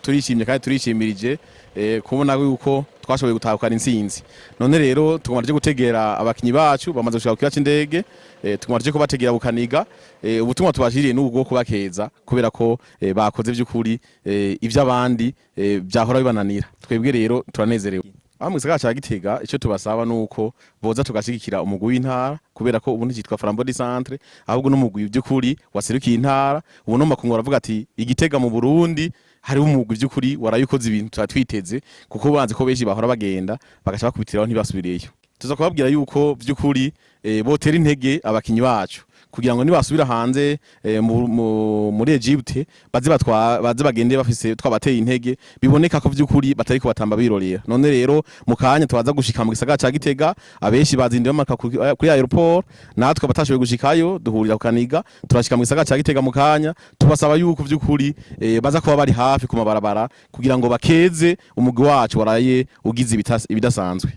Turishimye kandi turishimirije kubona yuko twashoboye gutahukana intsinzi. None rero tugomba tuje gutegera abakinyi bacu bamaze gushika ku kibuga c'indege, tugomba tuje kubategera bukaniga. Ubutumwa tubashiriye n'ubwo kubakeza kubera ko bakoze vy'ukuri ivy'abandi vyahora bibananira. Twebwe rero turanezerewe. Aho mu gisagara ca Gitega, ico tubasaba nuko boza tugashigikira umugwi w'intara, kubera ko ubu nticitwa Flambeau du Centre, ahubwo n'umugwi vy'ukuri waserukiye intara. Ubu no makungu baravuga ati Igitega mu Burundi hariho umugwi vy'ukuri warayukoze ibintu tuba twiteze, kuko banze ko benshi bahora bagenda bagaca bakubitiraho ntibasubireyo. Tuza kubabwira yuko vy'ukuri botera intege abakinyi bacu kugira ngo nibasubira hanze muri Egypte baze batwa baze bagende bafise twabateye intege, biboneka ko vy'ukuri batari ko batamba birorera. None rero mu kanya tubaza gushika mu gisagara ca Gitega, abenshi bazindiye bamaka kuri aéroport, natwe abatashoboye gushikayo duhurira ku Kaniga. Turashika mu gisagara ca Gitega mu kanya. Tubasaba yuko vy'ukuri baza kuba bari hafi ku mabarabara kugira ngo bakeze umugwi wacu waraye ugize ibidasanzwe.